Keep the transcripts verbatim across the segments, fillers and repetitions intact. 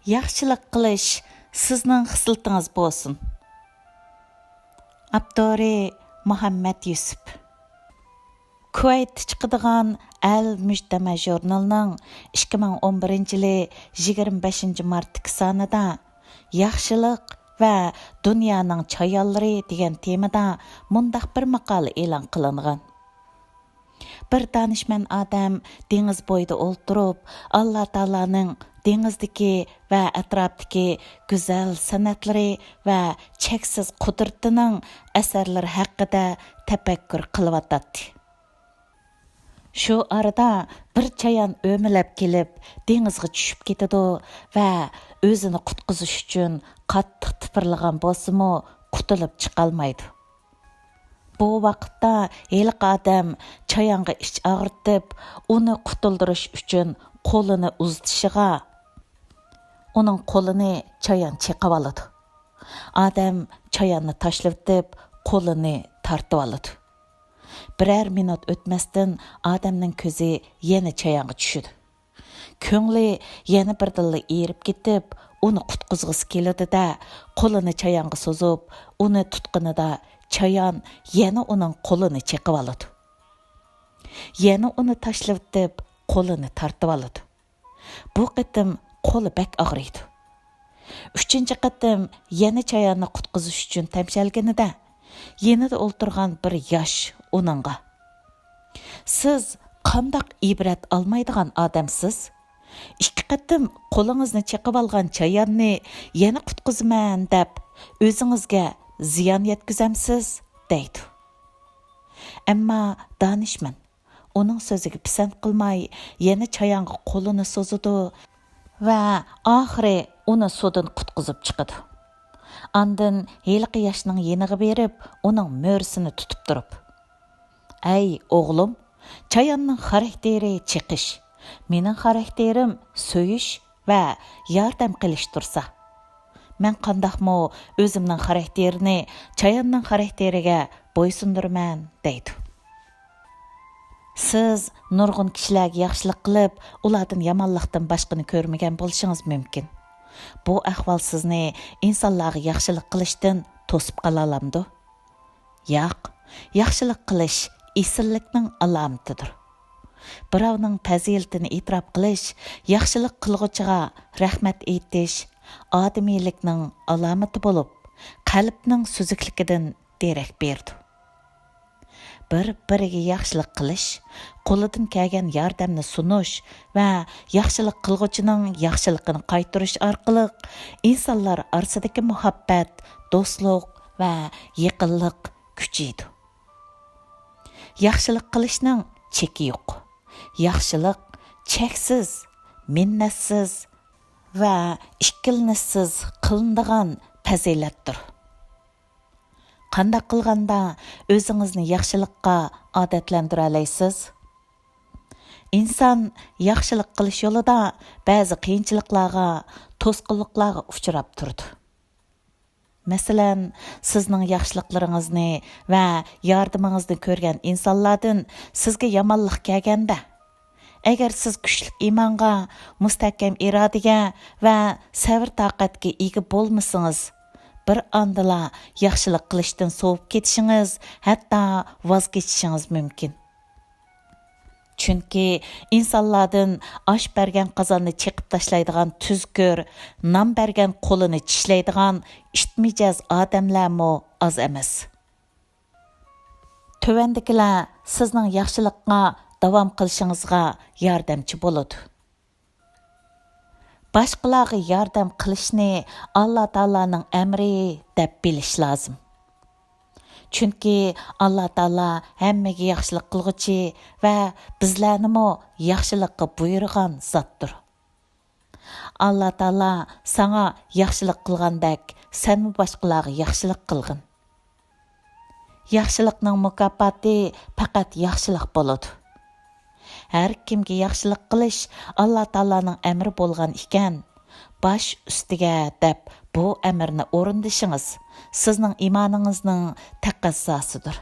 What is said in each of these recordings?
ياخشىلىق قىلىش سىزنىڭ خىسلىتىڭىز بولسۇن. ئاپتورى مۇھەممەد يۈسۈپ. كۇۋەيتتە چىقىدىغان ئەل مۇجتەمە ژۇرنىلىنىڭ ئىككى مىڭ ئون بىرىنچى يىلى يىگىرمە بەشىنچى مارتتىكى سانىدا ياخشىلىق ۋە دۇنيانىڭ چايانلىرى دېگەن تېمىدا مۇنداق بىر ماقالە ئېلان قىلىنغان. بىر دانىشمەن ئادەم دېڭىز بويىدا ئولتۇرۇپ، ئاللا تائالانىڭ دېڭىزدىكى ۋە ئەتراپتىكى گۈزەل سەنئەتلىرى ۋە چەكسىز قۇدرىتىنىڭ ئەسەرلىرى ھەققىدە تەپەككۇر قىلىۋاتاتتى. شۇ ئارىدا بىر چايان ئۆمىلەپ كېلىپ، دېڭىزغا چۈشۈپ كېتىدۇ ۋە ئۆزىنى قۇتقۇزۇش ئۈچۈن قاتتىق تىپىرلىغان بولسىمۇ، قۇتۇلۇپ چىقالمايدۇ. بۇ ۋاقىتتا ھېلىقى ئادەم چايانغا ئىچ ئاغرىتىپ، ئۇنى قۇتۇلدۇرۇش ئۈچۈن قولىنى ئۇزىتىشىغا، ئۇنىڭ قولىنى چايان چېقىۋالىدۇ. ئادەم چاياننى تاشلىۋېتىپ، قولىنى تارتىۋالىدۇ. بىرەر مىنۇت ئۆتمەستىن، ئادەمنىڭ كۆزى يەنە چايانغا چۈشىدۇ. كۆڭلى يەنە بىردىنلا ئېرىپ كېتىپ، ئۇنى قۇتقۇزغۇسى كېلىدۇ-دە، قولىنى چايانغا سوزۇپ، ئۇنى تۇتقىنىدا، چايان يەنە ئۇنىڭ قولىنى چېقىۋالىدۇ. يەنە ئۇنى تاشلىۋېتىپ، قولىنى تارتىۋالىدۇ. بۇ قېتىم قولى بەك ئاغرىيدۇ. ئۈچىنچى قېتىم يەنە چاياننى قۇتقۇزۇش ئۈچۈن تەمشەلگىنىدە، يېنىدا ئولتۇرغان بىر ياش ئۇنىڭغا، «سىز قانداق ئىبرەت ئالمايدىغان ئادەمسىز؟ ئىككى قېتىم قولىڭىزنى چېقىۋالغان چاياننى يەنە قۇتقۇزىمەن دەپ، ئۆزىڭىزگە زىيان يەتكۈزەمسىز؟» دەيدۇ. ئەمما دانىشمەن ئۇنىڭ سۆزىگە پىسەنت قىلماي، يەنە چايانغا قولىنى سوزىدۇ ۋە ئاخىرى ئۇنى سۇدىن قۇتقۇزۇپ چىقىدۇ. ئاندىن ھېلىقى ياشنىڭ يېنىغا بېرىپ، ئۇنىڭ مۈرىسىنى تۇتۇپ تۇرۇپ، «ئەي ئوغلۇم، چاياننىڭ خاراكتېرى چېقىش، مېنىڭ خاراكتېرىم سۆيۈش ۋە ياردەم قىلىش تۇرسا، مەن قانداقمۇ ئۆزۈمنىڭ خاراكتېرىنى چاياننىڭ خاراكتېرىگە بويسۇندۇرىمەن؟» دەيدۇ. سىز نۇرغۇن كىشىلەرگە ياخشىلىق قىلىپ، ئۇلاردىن يامانلىقتىن باشقىنى كۆرمىگەن بولۇشىڭىز مۇمكىن. بۇ ئەھۋال سىزنى ئىنسانلارغا ياخشىلىق قىلىشتىن توسۇپ قالالامدۇ؟ ياق، ياخشىلىق قىلىش ئېسىللىكنىڭ ئالامىتىدۇر. بىراۋنىڭ پەزىلىتىنى ئېتىراپ قىلىش، ياخشىلىق قىلغۇچىغا رەھمەت ئېيتىش ئادىمىيلىكنىڭ ئالامىتى بولۇپ، قەلبنىڭ سۈزۈكلۈكىدىن دېرەك بېرىدۇ. بىر-بىرىگە ياخشىلىق قىلىش، قولىدىن كەلگەن ياردەمنى سۇنۇش ۋە ياخشىلىق قىلغۇچىنىڭ ياخشىلىقىنى قايتۇرۇش ئارقىلىق ئىنسانلار ئارىسىدىكى مۇھەببەت، دوستلۇق ۋە يېقىنلىق كۈچىيىدۇ. ياخشىلىق قىلىشنىڭ چېكى يوق. ياخشىلىق چەكسىز، مىننەتسىز ۋە ئىككىلىنىشسىز قىلىنىدىغان پەزىلەتتۇر. قانداق قىلغاندا ئۆزىڭىزنى ياخشىلىققا ئادەتلەندۈرەلەيسىز؟ ئىنسان ياخشىلىق قىلىش يولىدا بەزى قىيىنچىلىقلارغا، توسقۇنلۇقلارغا ئۇچراپ تۇرىدۇ. مەسىلەن، سىزنىڭ ياخشىلىقلىرىڭىزنى ۋە ياردىمىڭىزنى كۆرگەن ئىنسانلاردىن سىزگە يامانلىق كەلگەندە، ئەگەر سىز كۈچلۈك ئىمانغا، مۇستەھكەم ئىرادىگە ۋە سەۋر-تاقەتكە ئىگە بولمىسىڭىز، بىر ئاندىلا ياخشىلىق قىلىشتىن سوۋۇپ كېتىشىڭىز، ھەتتا ۋاز كېچىشىڭىز مۇمكىن. چۈنكى ئىنسانلاردىن ئاش بەرگەن قازاننى چېقىپ تاشلايدىغان تۈزكۈر، نان بەرگەن قولىنى چىشلەيدىغان ئىت مىجەز ئادەملەرمۇ ئاز ئەمەس. تۆۋەندىكىلەر سىزنىڭ ياخشىلىققا داۋام قىلىشىڭىزغا ياردەمچى بولىدۇ. باشقىلارغا ياردەم قىلىشنى ئاللا تائالانىڭ ئەمرى دەپ بىلىش لازىم. چۈنكى ئاللا تائالا ھەممىگە ياخشىلىق قىلغۇچى ۋە بىزلەرنىمۇ ياخشىلىققا بۇيرۇغان زاتتۇر. ئاللا تائالا ساڭا ياخشىلىق قىلغاندەك، سەنمۇ باشقىلارغا ياخشىلىق قىلغىن. ياخشىلىقنىڭ مۇكاپاتى پەقەت ياخشىلىق بولىدۇ. ھەر كىمگە ياخشىلىق قىلىش ئاللا تائالانىڭ ئەمرى بولغان ئىكەن، باش ئۈستىگە دەپ بۇ ئەمرنى ئورۇندىشىڭىز سىزنىڭ ئىمانىڭىزنىڭ تەقەززاسىدۇر.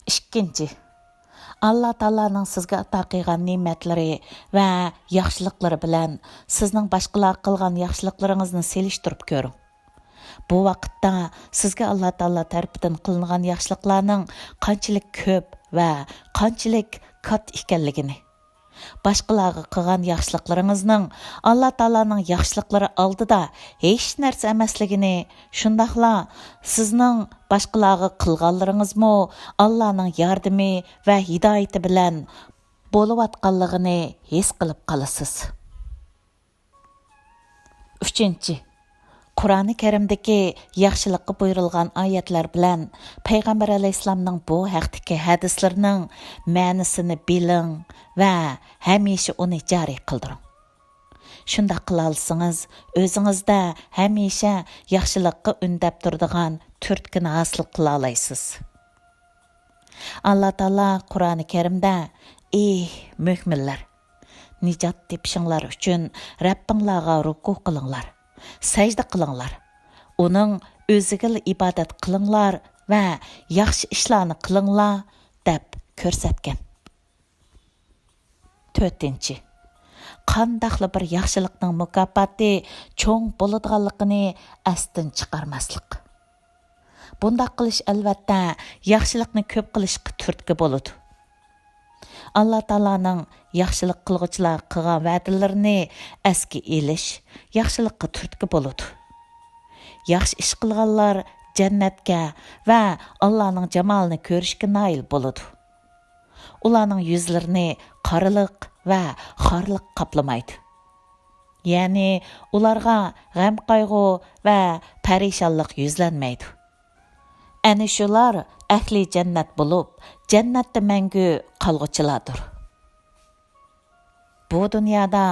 ئىككىنچى، ئاللا تائالانىڭ سىزگە ئاتا قىلغان نېمەتلىرى ۋە ياخشىلىقلىرى بىلەن سىزنىڭ باشقىلارغا قىلغان ياخشىلىقلىرىڭىزنى سېلىشتۇرۇپ كۆرۈڭ. بۇ ۋاقىتتا سىزگە ئاللا تائالا تەرىپىدىن قىلىنغان ياخشىلىقلارنىڭ قانچىلىك كۆپ ۋە قانچىلىك كاتتا ئىكەنلىكىنى، باشقىلارغا قىلغان ياخشىلىقلىرىڭىزنىڭ ئاللا تائالانىڭ ياخشىلىقلىرى ئالدىدا ھېچ نەرسە ئەمەسلىكىنى، شۇنداقلا سىزنىڭ باشقىلارغا قىلغانلىرىڭىزمۇ ئاللانىڭ ياردىمى ۋە ھىدايىتى بىلەن بولۇۋاتقانلىقىنى ھېس قىلىپ قالىسىز. ئۈچىنچى، قۇرئانى كەرىمدىكى ياخشىلىققا بۇيرۇلغان ئايەتلەر بىلەن پەيغەمبەر ئەلەيھىسسالامنىڭ بۇ ھەقتىكى ھەدىسلىرىنىڭ مەنىسىنى بىلىڭ ۋە ھەمىشە ئۇنى جارى قىلدۇرۇڭ. شۇنداق قىلالىسىڭىز، ئۆزىڭىزدە ھەمىشە ياخشىلىققا ئۈندەپ تۇرىدىغان تۈرتكىنى ھاسىل قىلالايسىز. ئاللا تائالا قۇرئانى كەرىمدە، ئېي مۆمىنلەر! نىجات تېپىشىڭلار ئۈچۈن رەببىڭلارغا رۇكۇ قىلىڭلار، سەجدە قىلىڭلار، ئۇنىڭ ئۆزىگىلا ئىبادەت قىلىڭلار ۋە ياخشى ئىشلارنى قىلىڭلار، دەپ كۆرسەتكەن. تۆتىنچى، قانداقلا بىر ياخشىلىقنىڭ مۇكاپاتى چوڭ بولىدىغانلىقىنى ئەستىن چىقارماسلىق. بۇنداق قىلىش، ئەلۋەتتە، ياخشىلىقنى كۆپ قىلىشقا تۈرتكە بولىدۇ. ئاللا تائالانىڭ ياخشىلىق قىلغۇچىلارغا قىلغان ۋەدىلىرىنى ئەسكە ئېلىش ياخشىلىققا تۈرتكە بولىدۇ. ياخشى ئىش قىلغانلار جەننەتكە ۋە ئاللانىڭ جامالىنى كۆرۈشكە نائىل بولىدۇ. ئۇلارنىڭ يۈزلىرىنى قارىلىق ۋە خارلىق قاپلىمايدۇ. يەنى ئۇلارغا غەم-قايغۇ ۋە پەرىشانلىق يۈزلەنمەيدۇ. ئەنە شۇلار ئەھلى جەننەت بولۇپ، جەننەتتە مەڭگۈ قالغۇچىلاردۇر. بۇ دۇنيادا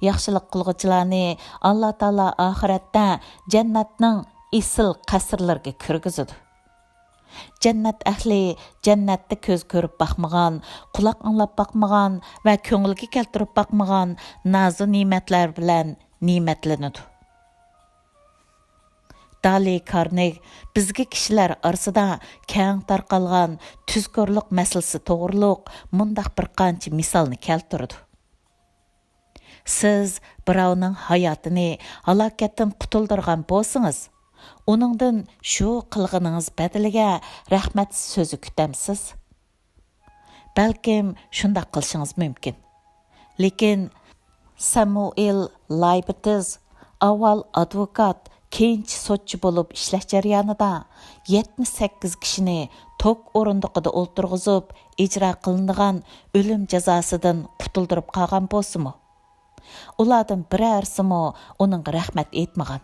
ياخشىلىق قىلغۇچىلارنى ئاللا تائالا ئاخىرەتتە جەننەتنىڭ ئېسىل قەسىرلىرىگە كىرگۈزىدۇ. جەننەت ئەھلى جەننەتتە كۆز كۆرۈپ باقمىغان، قۇلاق ئاڭلاپ باقمىغان ۋە كۆڭۈلگە كەلتۈرۈپ باقمىغان نازۇ نېمەتلەر بىلەن نېمەتلىنىدۇ. دالى كارنېگ بىزگە كىشىلەر ئارىسىدا كەڭ تارقالغان تۈزكورلۇق مەسىلىسى توغرۇلۇق مۇنداق بىر قانچە مىسالنى كەلتۈرىدۇ. سىز بىراۋنىڭ ھاياتىنى ھالاكەتتىن قۇتۇلدۇرغان بولسىڭىز، ئۇنىڭدىن شۇ قىلغىنىڭىز بەدىلىگە رەھمەت سۆزى كۈتەمسىز؟ بەلكىم شۇنداق قىلىشىڭىز مۇمكىن. لېكىن سامۇئېل لايبتىز ئاۋۋال ئادۋوكات، كېيىنچە سوتچى بولۇپ ئىشلەش جەريانىدا يەتمىش سەككىز كىشىنى توك ئورۇندۇقىدا ئولتۇرغۇزۇپ ئىجرا قىلىنىدىغان ئۆلۈم جازاسىدىن قۇتۇلدۇرۇپ قالغان بولسىمۇ، ئۇلاردىن بىرەرسىمۇ ئۇنىڭغا رەھمەت ئېيتمىغان.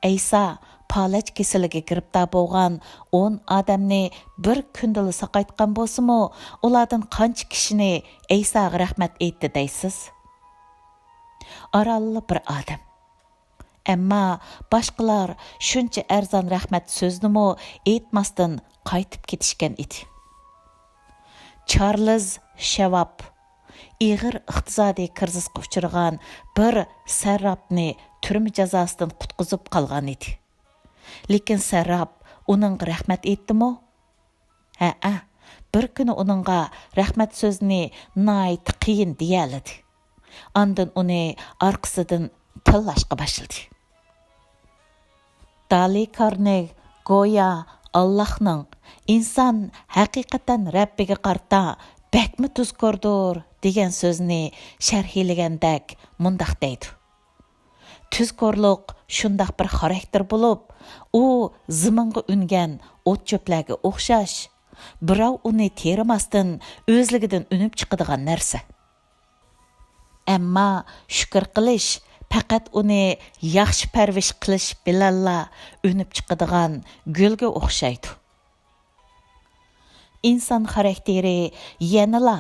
ئەيسا پالەچ كېسىلىگە گىرىپتار بولغان ئون ئادەمنى بىر كۈندىلا ساقايتقان بولسىمۇ، ئۇلاردىن قانچە كىشىنى ئەيساغا رەھمەت ئېيتتى دەيسىز؟ ئارانلا بىر ئادەم. ئەمما باشقىلار شۇنچە ئەرزان رەھمەت سۆزنىمۇ ئېيتماستىن قايتىپ كېتىشكەن ئىدى. چارلىز شەۋاب ئېغىر ئىقتىسادىي كىرىزىسقا ئۇچرىغان بىر سەرراپنى تۈرمە جازاسىدىن قۇتقۇزۇپ قالغان ئىدى. لېكىن سەرراپ ئۇنىڭغا رەھمەت ئېيتتىمۇ؟ ھەئە، بىر كۈنى ئۇنىڭغا رەھمەت سۆزىنى ناھايىتى قىيىن دېيەلىدى. ئاندىن ئۇنى ئارقىسىدىن تىللاشقا باشلىدى. دالى كارنېگ گويا ئاللاھنىڭ ئىنسان ھەقىقەتەن رەببىگە قارىتا بەكمۇ تۇزكوردۇر دېگەن سۆزىنى شەرھلىگەندەك مۇنداق دەيدۇ: تۇزكورلۇق شۇنداق بىر خاراكتېر بولۇپ، ئۇ زېمىنغا ئۈنگەن ئوت-چۆپلەرگە ئوخشاش، بىراۋ ئۇنى تېرىماستىن ئۆزلۈكىدىن ئۈنۈپ چىقىدىغان نەرسە. ئەمما شۈكۈر قىلىش پەقەت ئۇنى ياخشى پەرۋىش قىلىش بىلەنلا ئۈنۈپ چىقىدىغان گۈلگە ئوخشايدۇ. ئىنسان خاراكتېرى يەنىلا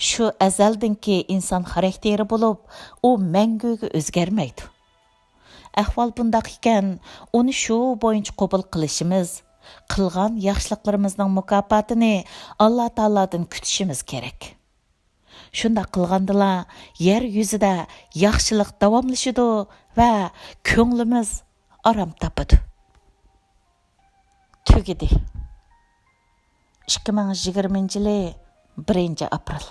شۇ ئەزەلدىنكى ئىنسان خاراكتېرى بولۇپ، ئۇ مەڭگۈگە ئۆزگەرمەيدۇ. ئەھۋال بۇنداق ئىكەن، ئۇنى شۇ بويىچە قوبۇل قىلىشىمىز، قىلغان ياخشىلىقلىرىمىزنىڭ مۇكاپاتىنى ئاللا تائالادىن كۈتۈشىمىز كېرەك. شۇنداق قىلغاندىلا، يەر يۈزىدە ياخشىلىق داۋاملىشىدۇ ۋە كۆڭلىمىز ئارام تاپىدۇ. تۈگىدى. ئىككى مىڭ يىگىرمىنچى يىلى بىرىنچى ئاپرېل.